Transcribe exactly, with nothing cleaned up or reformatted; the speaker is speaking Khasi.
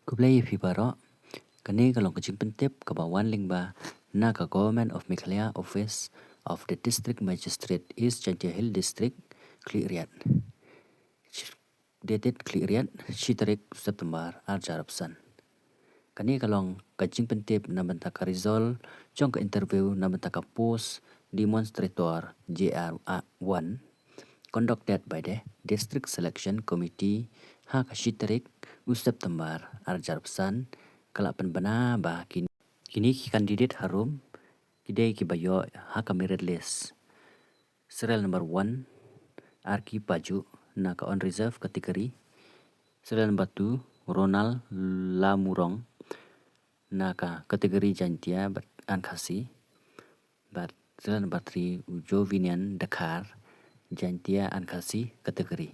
Khublei ïa phi baroh. Kane ka long ka jingpyntip kaba wan lyngba na ka Government of Meghalaya Office of the District Magistrate, East Jaintia Hills District, Khliehriat. Dated Khliehriat, shi tarik September ar hajar arphew san. Kane ka long ka jingpyntip na bynta ka result jong ka interview na bynta ka post demonstrator J R one, conducted by the District Selection Committee ha ka shi tarik u September ar hajar arphew san. Ka la pynbna ba kin-, kine ki candidate harum ki dei kiba ïoh ha ka merit list. Serial number one, Arki Pajuh, na ka unreserved category. Serial number two, Ronald Lamurong, na ka category Jaintia bad and Khasi. Bad serial number three, u Jovinian Dkhar, Jaintia and Khasi category.